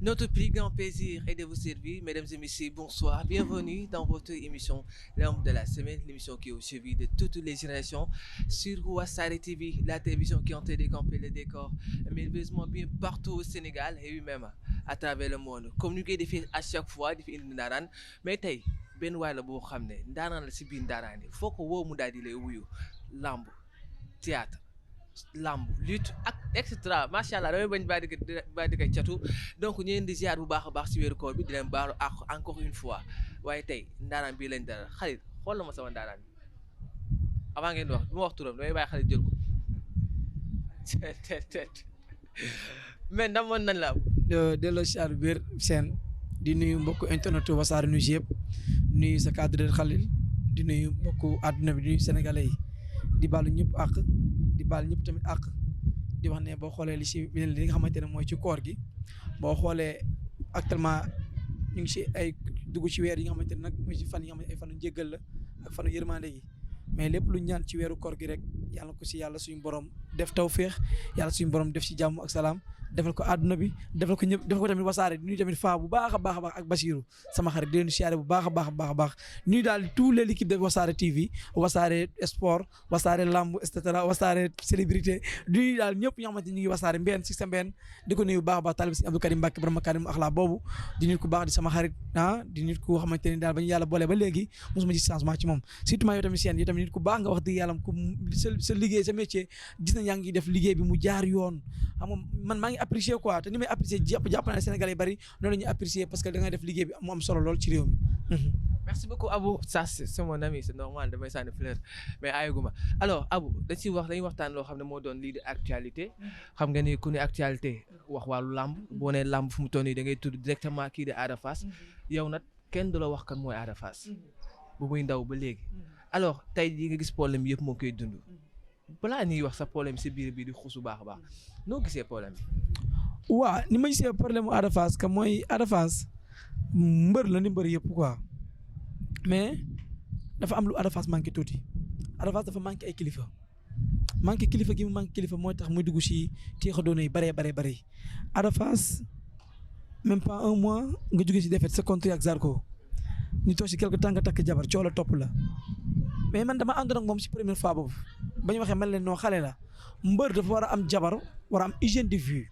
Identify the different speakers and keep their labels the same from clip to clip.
Speaker 1: Notre plus grand plaisir est de vous servir, mesdames et messieurs, bonsoir, bienvenue dans votre émission L'homme de la semaine, l'émission qui est au suivi de toutes les générations sur Wassare TV, la télévision qui est en train de camper le décor, merveilleusement bien partout au Sénégal et même à travers le monde. Comme nous l'avons fait à chaque fois, nous faisons une mais tey benn waay la boo xam ne ndaanaan la si biir ndaanaan yi foo ko woo mu daal di lay wuyu lamb théâtre lamb lutte ak et cetera macha allah damay bañ baa di ko catu donc ñu leen di ziar bu baax a baax si weeru koor bi di leen baalu ak encore une fois waaye tey ndaanaan bii lañ dara xarit xool la ma sama ndaanaan bi avant ngeen di wax du ma wax turam damay bàyyi xarit jël ko mais ndamoon nañ la am.
Speaker 2: delloo siyaar biir seen di nuyu mbokku internet Wassare News yëpp nuyu sa cadre Khalil di nuyu mbokku àdduna bi di nuyu sénégalais yi di baalu ñëpp àq di baal ñëpp tamit àq di wax ne boo xoolee li nga xamante ne mooy ci koor gi boo xoolee actuellement ñu ngi si ay dugg ci weer yi nga xamante ne nag mooy ci fan yi nga xamante ne ay fanu njéggal la ak fanu yërmande yi mais lépp lu ñaan ci weeru koor gi rek yàlla ko si yàlla suñu borom def tawféex yàlla suñu borom def ci jàmm ak salaam defal ko àdduna bi defal ko ñëpp defal ko tamit wasaare di nuyu tamit faa bu baax a baax a baax ak Basiru sama xarit di leen siyaare bu baax a baax a baax a baax nuyu daal tous les équipes de Wassare TV Wassare sport Wassare lamb et cetera Wassare célébrité di nuyu daal ñëpp ñoo xamante ñu ngi Wassare mbeen si sa mbeen di ko nuyu bu baax a baax talib si Abdou Karim Mbacke borom Makarim Akhla boobu di nit ku baax di sama xarit di nit ku xamante ni daal ba ñu yàlla boole ba léegi mosuma ci changement ci moom surtout yow tamit seen yow tamit nit ku baax nga wax dëgg yàlla ku sa liggéey sa métier gis na yaa ngi def liggéey bi mu jaar yoon xam nga man maa ngi apprécier quoi te ni may apprécier jàpp naa Sénégalais yi bari noonu la ñuy apprécier parce que da ngay def liggéey bi mu am solo lool ci réew mi.
Speaker 1: Merci beaucoup Abou ça c'est mon ami c'est normal damay sànni fleur mais ayaguma alors Abou dañuy waxtaan loo xam ne moo doon lii de actualité xam nga ni ku ne actualité wax wàllu làmb boo nee làmb fu mu toll nii da ngay tudd directement kii de Ada Fass yow nag kenn du la wax kan mooy Ada Fass bu muy ndaw ba léegi alors tey jii nga gis problème yëpp moo koy dund balaa ñuy wax sa problème si biir bii di xusu baax a baax noo gisee problème bi.
Speaker 2: waaw ni ma gisee problème mu Ada Fass que mooy Ada Fass mbër la ni mbër yëpp quoi mais dafa am lu Ada Fass manqué tuuti Ada Fass dafa manqué ay kilifa gi mu manqué kilifa mooy tax muy dugg si teexa doona yi bare Ada Fass même pas un mois nga jógee si défaite sa contre ak Zarko ñu toog si quelque temps nga takk jabar coow la topp la mais man dama àndoon ak moom si première fois boobu ba ñu waxee man leen noo xale la mbër dafa war a am jabar war a am hygiène de vie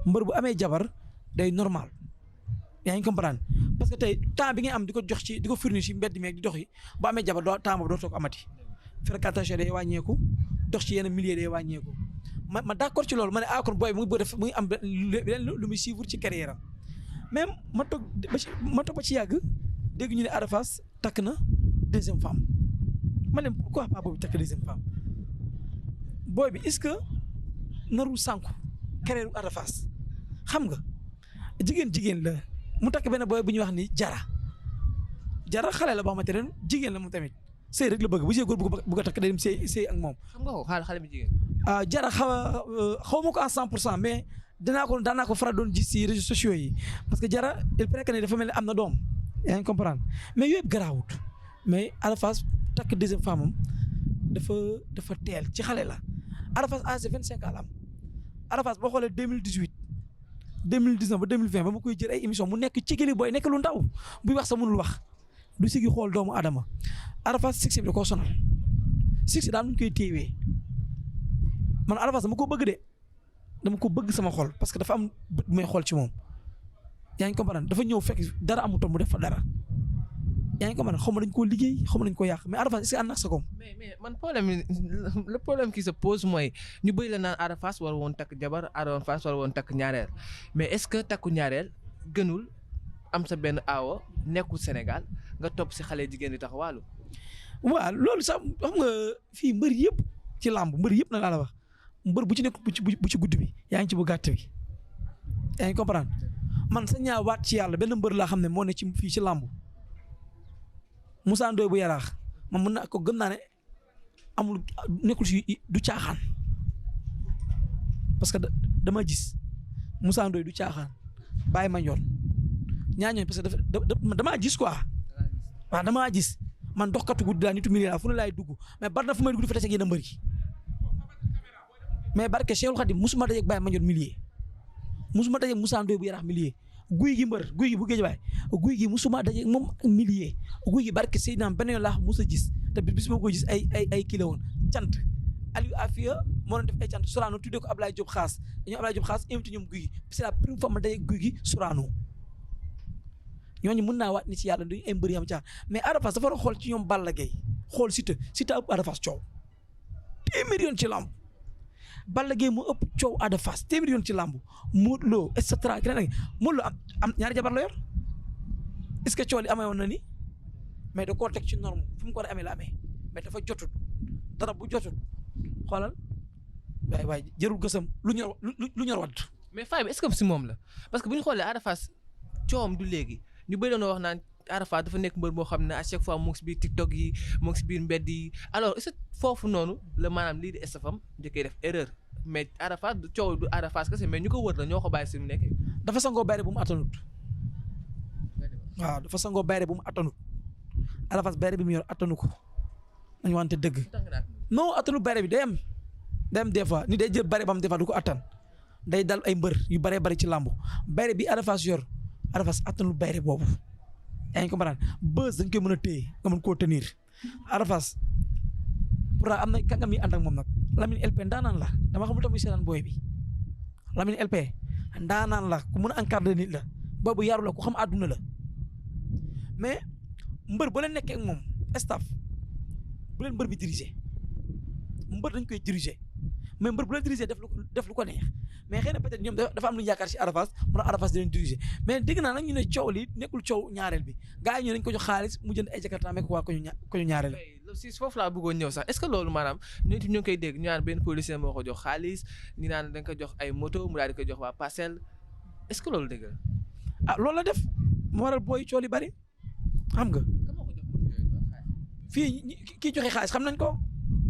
Speaker 2: mbër bu amee jabar day normal yaa ngi comprendre parce que tey temps bi ngay am di ko jox ci di ko fournir ci mbedd mi ak di dox yi bu amee jabar doo temps boobu doo toog amati fréquentation day wàññeeku dox ci yenn milieu day wàññeeku ma d'accord ci loolu ma ne kon booy mu ngi am lu muy suivre ci carrière am même ma toog ba ci yàgg dégg ñu ne Ada Fass takk na deuxième femme ma ne pourquoi pas boobu takk deuxième femme booy bi est-ce que narul sànku carrière Ada Fass xam nga jigéen la mu takk benn booy bu ñuy wax ni jara xale la boo xamante ne jigéen la moom tamit sëy rek la bëgg bu see góor bu ko takk day dem sëy ak moom.
Speaker 1: xam nga ko xale bi jigéen.
Speaker 2: jara xaw ma ko à 100% mais daan naa ko faral doon gis si réseaux sociaux yi parce que jara il paraît que ne dafa mel ni am na doom yaa ngi comprendre mais yooyu yëpp garaawut mais Ada Fass takk deuxième femme am dafa teel ci xale la Ada Fass âgé 25 ans la am Ada Fass boo xoolee 2018 2019 ba 2020 ba ma koy jël ay émission mu nekk ci kili booy nekk lu ndaw buy wax sa mënul wax du sigi xool doomu Adama Ada Fass succès bi da koo sonal succès daal nuñ koy téewee man Ada Fass dama ko bëgg de dama ko bëgg sama xol parce que dafa am bët bu may xool ci moom yaa ngi comprendre dafa ñëw fekk dara amutoon mu def fa dara yaa ngi comprendre xaw ma dañ koo liggéey xaw ma dañ koo yàq mais Ada Fass est-ce que ànd ak sa koom.
Speaker 1: mais man le problème qui se pose mooy ñu bëri la naan Ada Fass war woon takk jabar Ada Fass war woon takk ñaareel mais est-ce que takku ñaareel gënul am sa benn aawo nekkul Sénégal nga topp si xale jigéen di taxawaalu.
Speaker 2: waaw loolu sax xam nga fii mbër yëpp ci làmb mbër yëpp na laa la wax mbër bu ci nekk bu ci gudd bi yaa ngi ci bu gàtt bi yaa ngi comprendre man sa ñaawaat ci yàlla benn mbër laa xam ne moo ne ci fii ci làmb Moussa Ndoye bu yaraax man mën naa ko gëm naa ne amul nekkul si du caaxaan parce que dama gis Moussa Ndoye du caaxaan bàyyi ma ñoon ñaañoon parce que damaa gis quoi waaw damaa gis man doxkatu guddi laa nitu milieu laa fu ne laay dugg mais bari na fu may dugg dafa tase ak yéen a mbëri mais barke Cheikhul Khadim musuma dajeeg bàyyi ma ñoon milieu musuma dajeeg Moussa Ndoye bu yaraax milieu guy gi mbër guy gi bu géej waay guy gi musuma daje moom millier guy gi barke Seydina benn yoon laa mus a gis te bis ma ko gis ay kilo woon cant Aliou Afia moo doon def ay cant Sorano tuddee ko Ablaye Diop Xaas dañoo Ablaye Diop Xaas invité ñoom guy gi c'est la première fois ma daje guy gi Sorano ñooñu mën naa waat ni ci yàlla duñu ay mbër yam caa mais Ada Fass dafa war a xool ci ñoom Balla Gaye xool Siteu ëpp Ada Fass coow téeméer yoon ci lamb Balla Gaye moo ëpp coow Ada Fass téeméer yoon ci lamb Modou Lo et cetera keneen Modou Lo am ñaari jabar la yor est-ce que coow li amee woon na ni mais da koo teg ci norme fu mu ko war a amee la amee mais dafa jotut dara bu jotut xoolal waay jërul gësam lu ñor wadd
Speaker 1: mais faay bi est-ce que si moom la parce que bu ñu xoolee Ada Fass coowam du léegi ñu bëri doon wax naan Ada Fass dafa nekk mbër moo xam ne à chaque fois mu ngi si biir TikTok yi mu ngi si biir mbedd yi alors est-ce que foofu noonu la maanaam lii di estafam njëkkee def erreur mais Ada Fass coow du Ada Fass kese mais ñu ko wër la ñoo ko bàyyi si mu nekkee.
Speaker 2: dafa sangoo bayre bu mu attanut waaw dafa sangoo bayre bu mu attanut Ada Fass bayre bi mu yor attanu ko nañu wante dëgg non attanu bayre bi day am des fois ni day jël bayre ba am des fois du ko attan day dal ay mbër yu bëree bëri ci làmb bayre bi Ada Fass yor Ada Fass attanul bayre boobu yaa ngi comprendre bës dañ koy mën a téye nga mën koo tenir Ada Fass pourtant am na kàngam yi ànd ak moom nag Lamine LP ndaanaan la dama xamul tamuy seetaan booy bi Lamine LP ndaanaan la ku mën a encadrer nit la boobu yaru la ku xam àdduna la mais mbër bu leen nekkee ak moom staff bu leen mbër bi diriger mbër dañ koy diriger mais mbër bu leen diriger def lu ko neex mais xëy na peut-être ñoom dafa am lu ñu yaakaar ci Ada Fass mun a Ada Fass di leen diriger mais dégg naa nag ñu ne coow li nekkul coow ñaareel bi gars yi ñu dañ ko jox xaalis mu jënd ay jakarta mais ko waa ko ñu ñaareel
Speaker 1: si foofu laa bëggoon ñëw sax est-ce que loolu maanaam ñu ngi koy dégg ñu naan benn policier moo ko jox xaalis ñu naan dañ ko jox ay moto mu daal di ko jox waa Parcelles est-ce que loolu dëgg la
Speaker 2: ah loolu la def mu waral booy coow li bari xam nga fii kii joxe xaalis xam nañ ko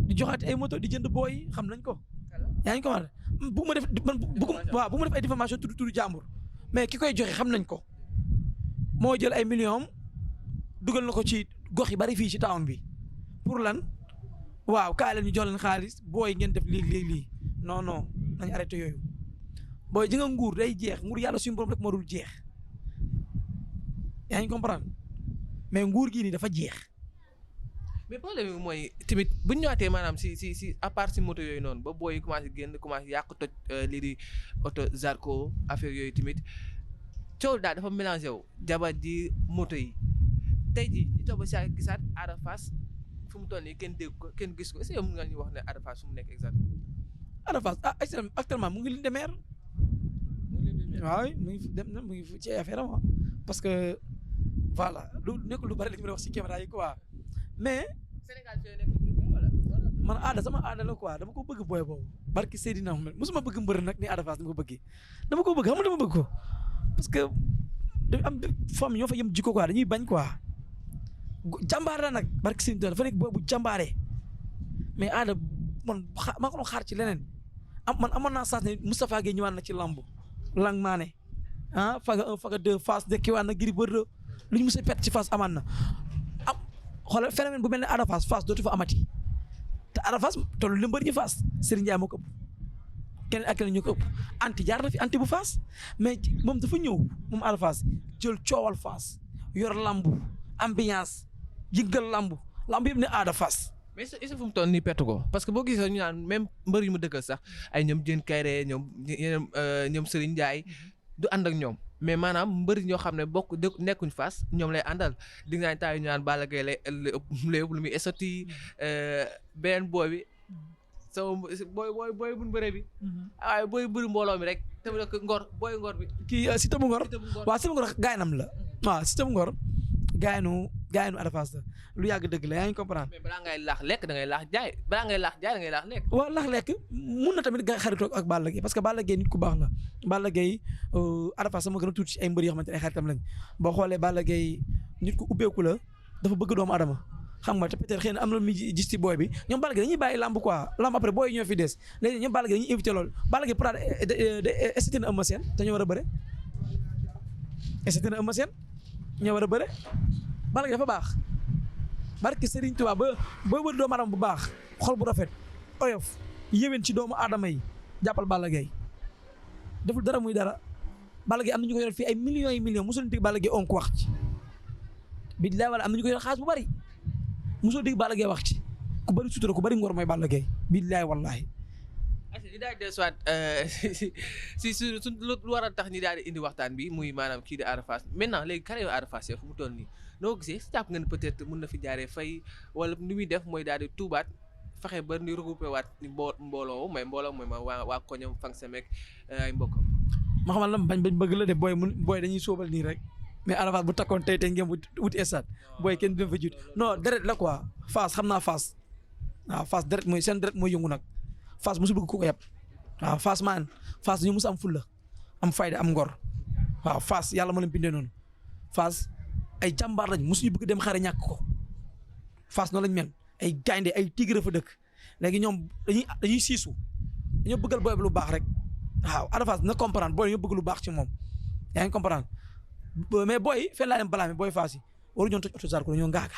Speaker 2: di joxaati ay moto di jënd booy xam nañ ko yaa ngi ko wax bu ma def man bu ma def ay diffamation tudd jàmbur mais ki koy joxe xam nañ ko moo jël ay millions dugal na ko ci gox yi bari fii ci town bi pour lan waaw kaay leen ñu jox leen xaalis booy ngeen def lii non nañ arrêté yooyu booy ji nga nguur day jeex nguur yàlla suñu borom rek moo dul jeex yaa ngi comprendre mais nguur gii nii dafa jeex.
Speaker 1: mais problème bi mooy tamit bu ñu ñëwaatee maanaam si à part si moto yooyu noonu ba booy commencé génn commencé yàq toj lii di oto Zarko affaire yooyu tamit coow daal dafa mélangé wu jabar ji moto yi tey jii ñu toog ba saa gisaat Ada Fass fu mu toll nii kenn dégg ko kenn gis ko est-ce que mën nga ñu wax ne Ada Fass fu mu nekk exactement.
Speaker 2: Ada Fass actuellement mu ngi leen demeer waaw mu ngi dem na mu ngi ci affaire am parce que voilà lu nekkul lu bari la ñu mën a wax ci caméra yi quoi mais.
Speaker 1: Sénégal fi nekk wala.
Speaker 2: man aada sama aada la quoi dama ko bëgg booy boobu barki Seydina Ahmed musuma bëgg mbër nag ni Ada Fass dama ko bëggee dama ko bëgg xam nga dama bëgg ko parce que dafa am femme ñoo fa yem jikko quoi dañuy bañ quoi jàmbaar la nag barki Seydina dafa nekk boobu jàmbaaree mais aada man maa ko doon xaar ci leneen man amoon naa chance ne Moustapha Gueye ñëwaat na ci lamb lang maane faga 1 faga 2 Fass dekkiwaat na Gris Bordeaux lu ñu mos a pet ci Fass amaan na am xoolal phénomène bu mel ne Ada Fass dootu fa amati te Ada Fass tollu li mbër ñi Fass Serigne Ndiaye moo ko ëpp keneen ak keneen ñoo ko ëpp anti jaar na fi anti bu Fass mais moom dafa ñëw moom Ada Fass jël coowal Fass yor lambu ambiance yëngal lambu yëpp ne Ada Fass.
Speaker 1: mais est-ce que fu mu toll nii perte ko parce que boo gisee ñu naan même mbër yu mu dëkkal sax ay ñoom Diène Kairé ñoom Serigne Ndiaye du ànd ak ñoom mais maanaam mbër ñoo xam ne bokk nekkuñ Fass ñoom lay àndal di nga taay ñu naan Balla Gaye lay ëpp lu muy esoti beneen booy bi sama booy buñ bëre bi waaye booy bëri mbooloo mi rek te mu nekk ngor bi
Speaker 2: kii Siteu bu Ngor waaw Siteu bu Ngor gaynam la waaw Siteu bu Ngor gaaynu Ada Fass la lu yàgg dëgg la yaa ngi comprendre.
Speaker 1: mais balaa ngay laax lekk da ngay laax jaay balaa ngay laax jaay da ngay laax lekk.
Speaker 2: waaw laax lekk mun na tamit xaritoo ak Balla Gaye parce que Balla Gaye nit ku baax la Balla Gaye Ada Fass sama gën a tuuti ci ay mbër yoo xamante ne ay xaritam lañ boo xoolee Balla Gaye nit ku ubbeeku la dafa bëgg doomu adama xam nga te peut-être xëy na am na lu muy gis ci booy bi ñoom Balla Gaye dañuy bàyyi lamb quoi lamb après booy yi ñoo fi des léegi ñoom Balla Gaye dañuy invité loolu Balla Gaye pour estaté na Eumeu Sène te ñoo war a bëre estaté na Eumeu Sène ñoo war a bëre Balla Gaye dafa baax barke Serigne Touba ba booy wër doomu aadama bu baax xol bu rafet oyof yéwén ci doomu aadama yi jàppal Balla Gaye deful dara muy dara Balla Gaye am na ñu ko yor fii ay millions yi millions mosul dégg Balla Gaye on ko wax ci billaay wala am na ñu ko yor xaalis bu bari mosul dégg Balla Gaye wax ci ku bari sutura ku bari ngor mooy Balla Gaye billaay wallahi
Speaker 1: ñu daal di dellusiwaat su lu war a tax ñu daal di indi waxtaan bi muy maanaam kii di Ada Fass maintenant léegi carrière Ada Fass fu mu toll nii noo gisee si jàpp nga ne peut-être mun na fi jaaree fay wala ni muy def mooy daal di tuubaat fexe ba ni regroupé waat ni mbooloo mooy ma waa koñam fan semek ay mbokkam.
Speaker 2: ma xamal la bañ bëgg la de booy dañuy sóobal nii rek mais Ada Fass bu takkoon tey ngeen wuti stade booy kenn du fa jiitu non deret la quoi Fass xam naa Fass waaw Fass deret mooy seen deret mooy yëngu nag Fass mosu bëgg ku ko yab waaw Fass dañu mos am fulla am fayda am ngor waaw Fass yàlla ma leen bindee noonu Fass ay jàmbaar lañ mosuñu bëgg dem xare ñàkk ko Fass noonu lañ mel ay gaynde ay tigre fa dëkk léegi ñoom dañuy siisu dañoo bëggal booy lu baax rek waaw Ada Fass na comprendre booy dañoo bëgg lu baax ci moom yaa ngi comprendre mais booy fenn laa leen balaame booy Fass yi waru ñoon toj oto Zarko dañoo ngaaga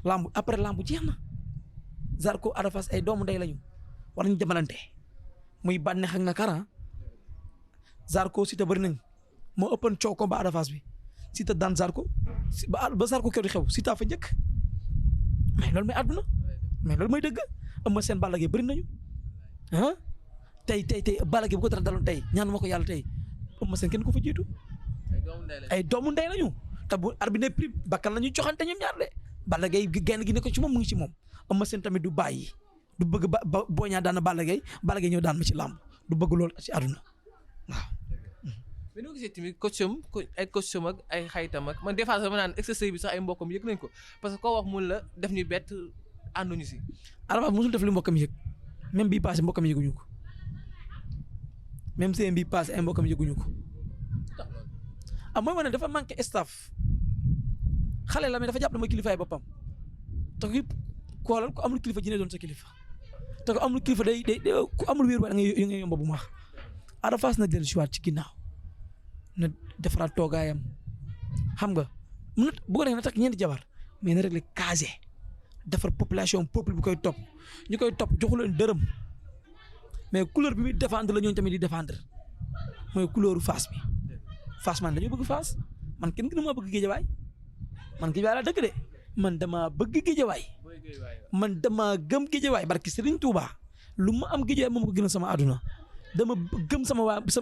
Speaker 2: lamb après lamb jeex na Zarko Ada Fass ay doomu ndey lañu war nañu jamalante muy bànneex ak nakara Zarko Siteu bëri nañ moo ëppoon coow ko ba Ada Fass bi Siteu daan Zarko ba Zarko kër di xew Siteu fa njëkk mais loolu mooy àdduna mais loolu mooy dëgg Eumeu Sène Balla Gaye bëri nañu ah tey Balla Gaye bu ko dara daloon tey ñaan ma ko yàlla tey Eumeu Sène kenn ko fa jiitu ay doomu ndey lañu te bu arbitre prix bakkan la ñuy joxante ñoom ñaar de Balla Gaye genn gi ne ko ci moom mu ngi ci moom Eumeu Sène tamit du bàyyi du bëgg ba Boy Niang daan na Balla Gaye ñëw daan ma ci làmb du bëgg loolu ci àdduna waaw.
Speaker 1: mais noo gisee tamit coacham ak ay xaytam ak man des fois sama naan exercice bi sax ay mbokkam yëg nañ ko parce que koo wax mun la def ñu bett ànduñu si.
Speaker 2: Ada Fass mosul def li mbokkam yëg même bii passé mbokkam yëguñu ko même seen bii passé ay mbokkam yëguñu ko mooy ma ne dafa manqué staff xale la mais dafa jàpp ne mooy kilifaay boppam te ku amul kilifa ji ne doon sa kilifa te ku amul kilifa day ku amul wéeru waay da ngay yomb bu maax Ada Fass na dellu si waat ci ginnaaw na defaraat toogaayam xam nga mun na bu ko defee na takk ñeenti jabar mais na réglé casé defar population peuple bi koy topp ñu koy topp joxu leen dërëm mais couleur bi muy défendre la ñooñu tamit di défendre mooy couleuru Fass bi Fass man dañoo bëgg Fass man kenn gënu ma bëgg Géejawaay man Géejawaay laa dëkk de man dama bëgg Géejawaay man dama gëm Géejawaay barki Serigne Touba lu ma am Géejawaay moom ko gën a sama àdduna dama gëm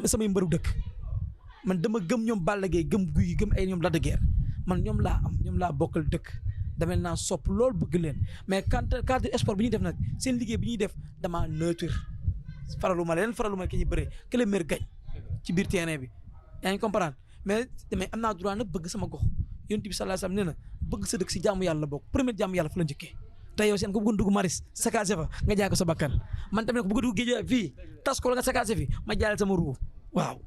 Speaker 2: samay mbëru dëkk man dama gëm ñoom Balla Gaye gëm Gouye Gui gëm ay ñoom Lac de Guiers man ñoom laa bokkal dëkk damel naa sopp lool bëgg leen mais cadre sport bi ñuy def nag seen liggéey bi ñuy def dama neutre faraluma ki ñuy bëree que le maire gañ ci biir terrain bi yaa ngi comprendre mais am naa droit nag bëgg sama gox yonent bi sallallahu alayhi wasallam nee na bëgg sa dëkk si jaamu yàlla bokk premier jaamu yàlla fa la njëkkee te yow seen ko bëggoon dugg maris saccagé fa nga jaay ko sa bakkan man tamit ko bëgg dugg géej fii tas ko la nga saccagé fi ma jaayal sama ruu waaw